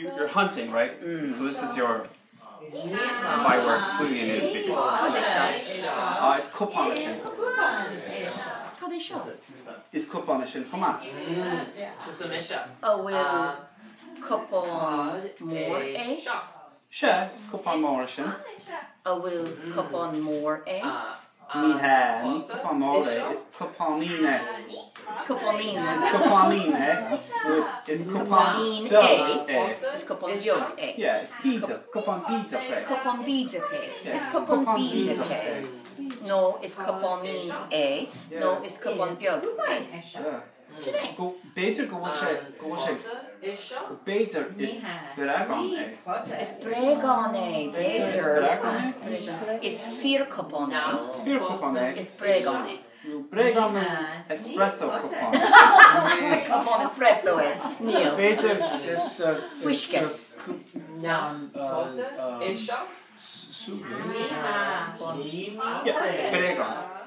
You, you're hunting, right? So this is your if I were completely a native speaker. Cad é seo? Ah, is cupán é sin. Cad é seo? Is cupán é sin chomh maith. An bhfuil cupán mór é? Sea, is cupán mór é sin. An bhfuil cupán mór é? Ní hea, ní cupán mór é, is cupáinín é. Is cupáinín é. Cupáinín é, nó is is cupán Cupáinín beag é. é. Is cupán beag é. Yeah, is bídeach, cupán bídeach é. Cupán bídeach é. Is Yeah, cupán cupán bídeach bídeach é. é. Nó is cupáinín é, nó is cupán beag é. Yeah. Sin é. Go, b'fhéidir go bhfuil sé, go bhfuil sé, b'fhéidir is bréagán é. Is bréagán é, Is b'fhéidir. bréagán é? Is fíorchupán é. Is fíorchupán é. Is bréagán é. Nó bréagán nó espresso cupán. Cupán espresso é. Níl. B'fhéidir Is Fuisce. cupán súgradh. Yeah, bréagán.